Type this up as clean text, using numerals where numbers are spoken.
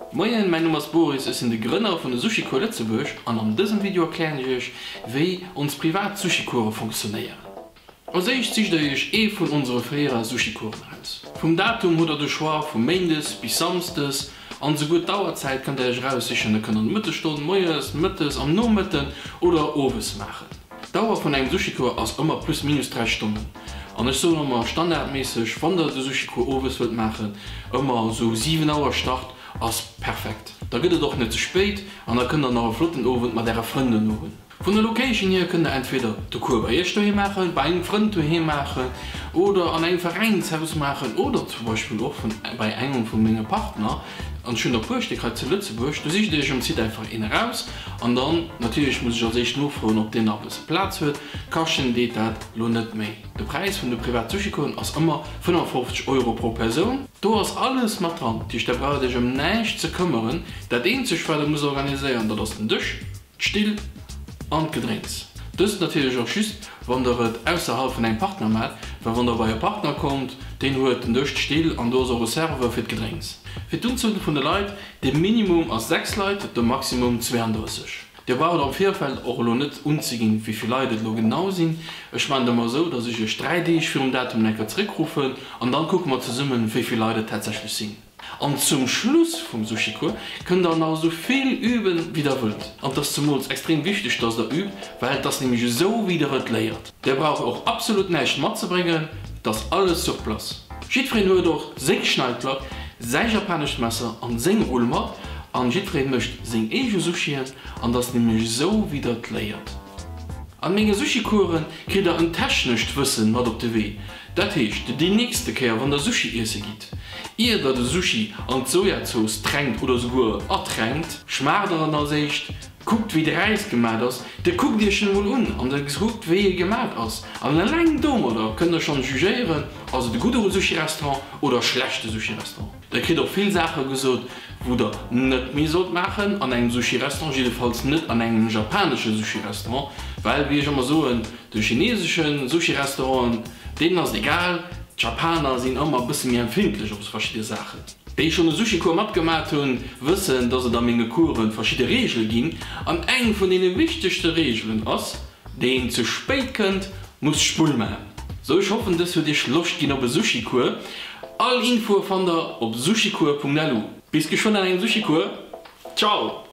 Moien, mäin Numm ass Boris, ech sinn de Grënner vun de Sushi Cours Lëtzebuerg an an dësem Video erklären ech iech wéi ons privat Sushi Course funktionéieren. Als éischt sicht der iech ee vun onsere fréierer Sushi Coursen eraus. Vum Datum hutt der de Choix vu Méindes bis Samsdes an esouguer d'Auerzäit kënnt der iech eraussichen. Der kënnt an der Mëttesstonn, moies, mëttes, am Nomëtten oder owes maachen. D'Dauer vun engem Sushi-Cours ass ëmmer plus minus 3 Stonnen. An ech soen ëmmer standardméisseg, wann der de Sushi-Cours owes wëllt maachen, ëmmer esou 7 Auer Start ass perfekt. Da gëtt et och net ze spéit an da kënnt der nach e flotten Owend mat äre Frënn dono hunn. Vun der Location hier kënnt der entweder de Cours bei iech doheem maachen, bei engem Frënd doheem maachen oder an engem Veräinshaus maachen oder zum Beispill och vun bei engem vu menge Partner. An ech hunn der puer Stéck hei zu Lëtzebuerg. Do sicht dir iech um Site einfach een eraus an dann, natierlech muss ech als éischt nofroen, ob deen nach e bësse Plaz huet. Kaschten deet dat lo net méi. De Präis vun de privat Sushikoen ass ëmmer 55 Euro pro Persoun. Do ass alles mat dran, dat heescht der braucht iech ëm näischt ze këmmeren. Dat eenzegt wat der musst organiséieren, dat ass den Dësch, d'Still an d'Gedrénks. Dëst natierlech och just wann der et ausserhalb vun engem Partner maacht, well wann der bei e Partner kommt, deen huet den Dësch, d'Still an do ass och e Serveur fir d'Gedrénks. Fir d'Unzuel vun de Leit, de Minimum ass 6 Leit, de Maximum 32. Dir braucht am Virfeld och elo net unzeginn, wéi vill Leit et elo genau sinn. Ech maachen et ëmmer esou, dass ech iech 3 Deeg virum Datum eng Kéier zeréckruffen an dann kucke mer zesummen, wéi vill Leit et tatsächlech sinn. An zum Schluss vum Sushi-Cours kënnt der nach esou vill üben, wéi der wëllt. An et ass zemools extrem wichteg, dass der übt, well et ass nämlech esou, wéi der et léiert. Der braucht och absolut näischt matzebréngen, et ass alles sur place. Jiddwereen huet och seng Schneidplack, säi japanescht Messer an seng Rull mat an jiddwereen mécht seng eege Sushien an et ass nämlech esou, wéi der et léiert. An menge Sushi-Coursen kritt der en technescht Wëssen mat op de Wee. Dat heescht, déi nächste Kéier wann der Sushi iesse gitt, ier der de Sushi an d'Sojazooss tränkt oder souguer ertränkt, schmaacht der en als éischt, kuckt wéi de Räis gemat ass, dir kuckt iech en emol un an der kuckt wéi e gemat ass an eleng domadder kënnt der schonn jugéieren, ass et e gudde Sushi-Restaurant oder e schlechte Sushi-Restaurant. Der kritt och vill Saache gesot wou der net méi sollt maachen an engem Sushi-Restaurant, jiddefalls net an engem japanesche Sushi-Restaurant, well wéi ech ëmmer soen, De chinesesche Sushi-Restauranten, deenen ass et egal, d'Japaner sinn ëmmer e bësse méi empfindlech op sou verschidde Saachen. Déi schonn e Sushi-Cours matgemat hunn, wëssen, dass et a menge Coursen verschidde Reegele ginn, an eng vun deene wichtegste Reegelen ass, Deen ze spéit kënnt, muss d'Spull man. Sou, ech hoffen dës huet iech Loscht ginn op e Sushi-Cours. All Infoe fannt der op sushicours.lu. Bis geschwënn an engem Sushi-Cours, ciao!